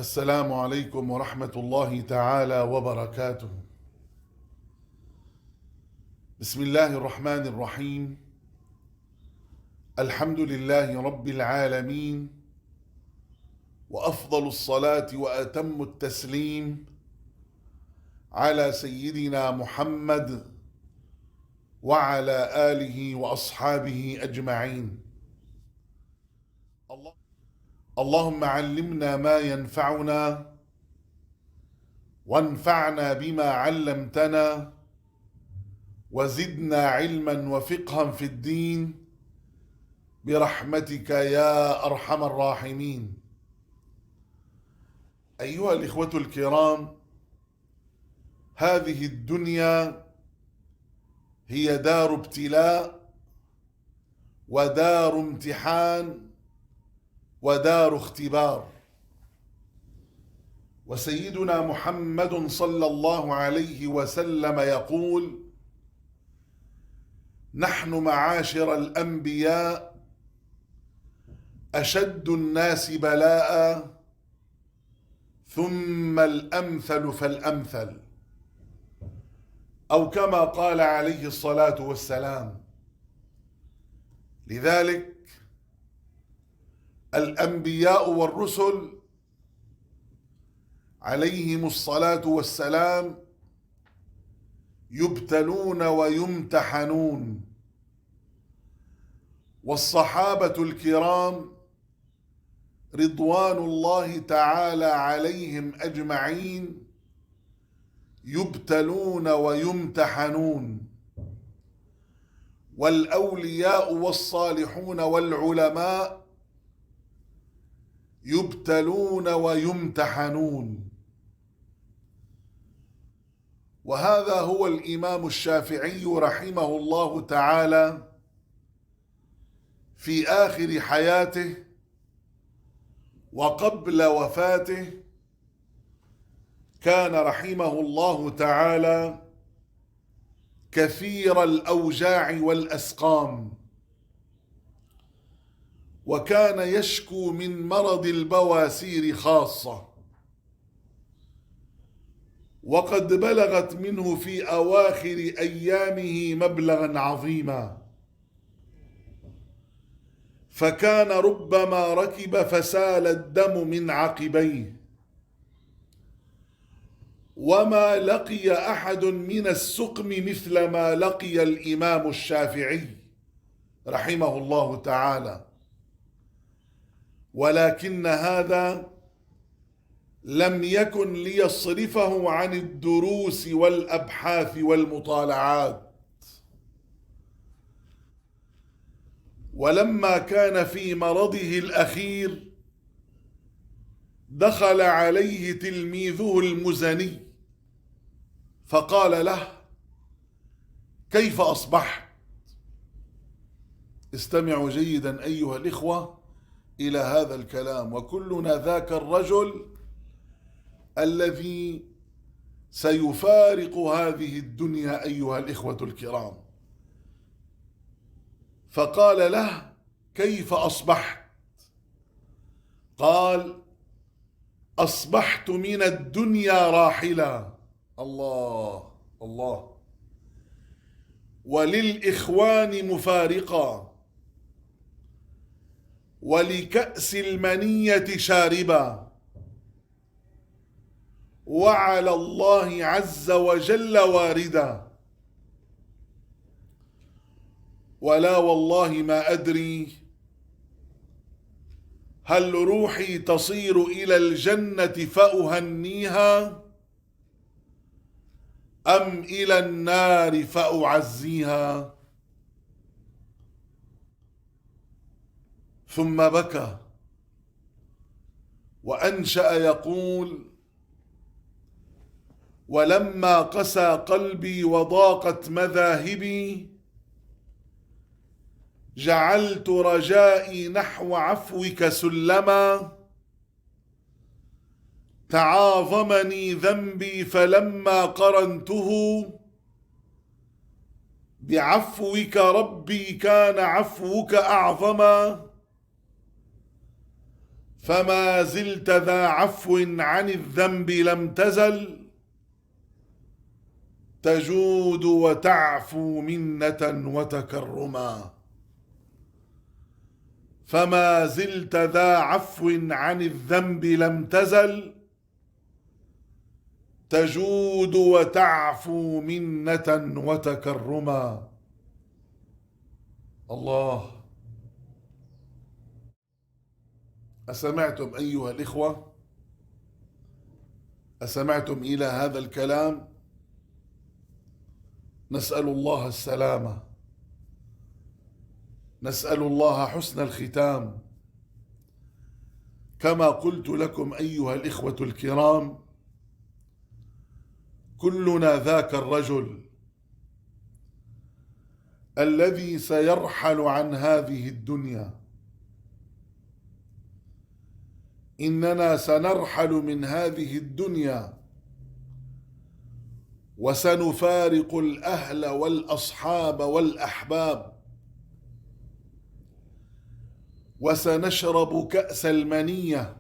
السلام عليكم ورحمة الله تعالى وبركاته. بسم الله الرحمن الرحيم. الحمد لله رب العالمين، وأفضل الصلاة وأتم التسليم على سيدنا محمد وعلى آله وأصحابه أجمعين. اللهم علمنا ما ينفعنا، وانفعنا بما علمتنا، وزدنا علما وفقها في الدين برحمتك يا أرحم الراحمين. أيها الإخوة الكرام، هذه الدنيا هي دار ابتلاء ودار امتحان ودار اختبار. وسيدنا محمد صلى الله عليه وسلم يقول: نحن معاشر الأنبياء أشد الناس بلاء، ثم الأمثل فالأمثل، أو كما قال عليه الصلاة والسلام. لذلك الأنبياء والرسل عليهم الصلاة والسلام يبتلون ويمتحنون، والصحابة الكرام رضوان الله تعالى عليهم أجمعين يبتلون ويمتحنون، والأولياء والصالحون والعلماء يبتلون ويمتحنون. وهذا هو الإمام الشافعي رحمه الله تعالى في آخر حياته وقبل وفاته، كان رحمه الله تعالى كثير الأوجاع والأسقام، وكان يشكو من مرض البواسير خاصة، وقد بلغت منه في أواخر أيامه مبلغا عظيما، فكان ربما ركب فسال الدم من عقبيه، وما لقي أحد من السقم مثل ما لقي الإمام الشافعي رحمه الله تعالى. ولكن هذا لم يكن ليصرفه عن الدروس والأبحاث والمطالعات. ولما كان في مرضه الأخير دخل عليه تلميذه المزني فقال له: كيف أصبحت؟ استمعوا جيدا أيها الإخوة إلى هذا الكلام، وكلنا ذاك الرجل الذي سيفارق هذه الدنيا أيها الإخوة الكرام. فقال له: كيف أصبحت؟ قال: أصبحت من الدنيا راحلا. الله الله. وللإخوان مفارقا، ولكأس المنية شاربا، وعلى الله عز وجل واردا. ولا والله ما أدري هل روحي تصير إلى الجنة فأهنيها أم إلى النار فأعزيها. ثم بكى وأنشأ يقول: ولما قسى قلبي وضاقت مذاهبي جعلت رجائي نحو عفوك سلما، تعاظمني ذنبي فلما قرنته بعفوك ربي كان عفوك أعظما، فما زلت ذا عفو عن الذنب لم تزل تجود وتعفو منة وتكرما. فما زلت ذا عفو عن الذنب لم تزل تجود وتعفو منة وتكرما. الله. أسمعتم أيها الإخوة؟ أسمعتم إلى هذا الكلام؟ نسأل الله السلامة، نسأل الله حسن الختام. كما قلت لكم أيها الإخوة الكرام، كلنا ذاك الرجل الذي سيرحل عن هذه الدنيا. إننا سنرحل من هذه الدنيا وسنفارق الأهل والأصحاب والأحباب، وسنشرب كأس المنية،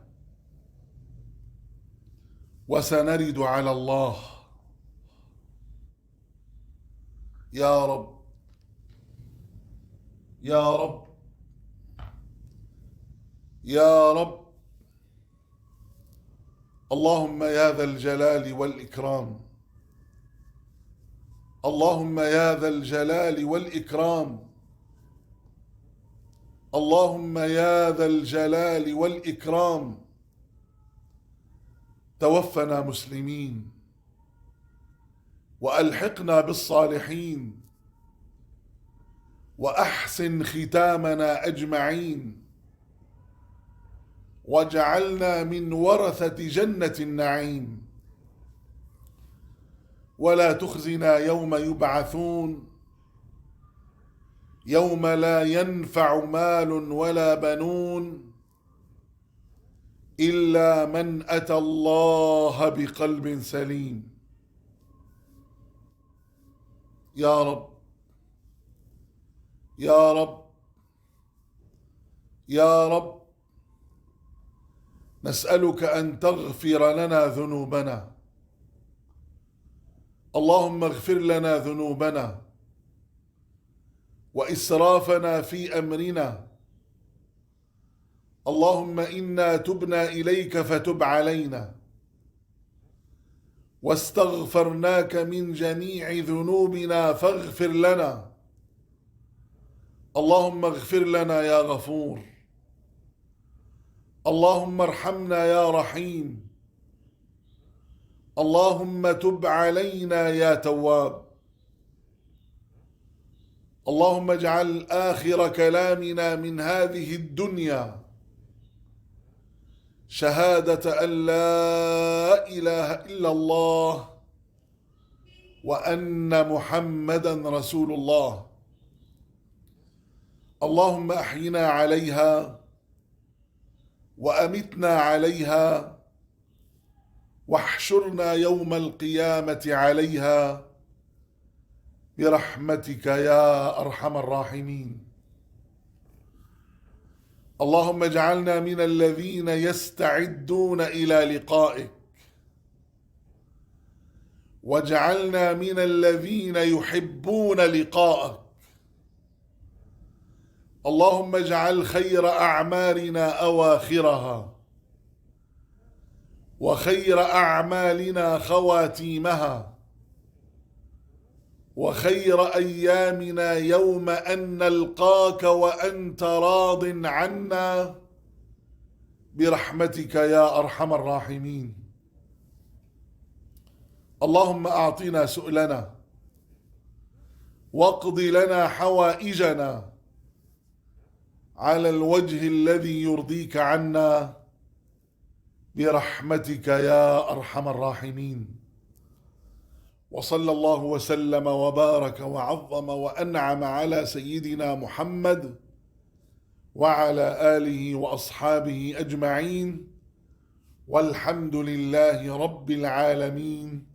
وسنرد على الله. يا رب، يا رب، يا رب. اللهم يا ذا الجلال والإكرام، اللهم يا ذا الجلال والإكرام، اللهم يا ذا الجلال والإكرام، توفنا مسلمين وألحقنا بالصالحين وأحسن ختامنا أجمعين، واجعلنا من ورثة جنة النعيم، ولا تخزنا يوم يبعثون، يوم لا ينفع مال ولا بنون إلا من أتى الله بقلب سليم. يا رب، يا رب، يا رب، نسألك أن تغفر لنا ذنوبنا. اللهم اغفر لنا ذنوبنا وإسرافنا في أمرنا. اللهم إنا تبنا إليك فتب علينا، واستغفرناك من جميع ذنوبنا فاغفر لنا. اللهم اغفر لنا يا غفور، اللهم ارحمنا يا رحيم، اللهم تب علينا يا تواب. اللهم اجعل آخر كلامنا من هذه الدنيا شهادة أن لا إله إلا الله وأن محمدا رسول الله. اللهم أحينا عليها وأمتنا عليها واحشرنا يوم القيامة عليها برحمتك يا أرحم الراحمين. اللهم اجعلنا من الذين يستعدون إلى لقائك، واجعلنا من الذين يحبون لقاءك. اللهم اجعل خير أعمالنا أواخرها، وخير أعمالنا خواتيمها، وخير أيامنا يوم أن نلقاك وأنت راض عنا برحمتك يا أرحم الراحمين. اللهم أعطنا سؤلنا واقض لنا حوائجنا على الوجه الذي يرضيك عنا برحمتك يا أرحم الراحمين. وصلى الله وسلم وبارك وعظم وأنعم على سيدنا محمد وعلى آله وأصحابه أجمعين، والحمد لله رب العالمين،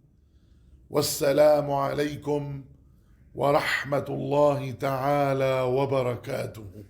والسلام عليكم ورحمة الله تعالى وبركاته.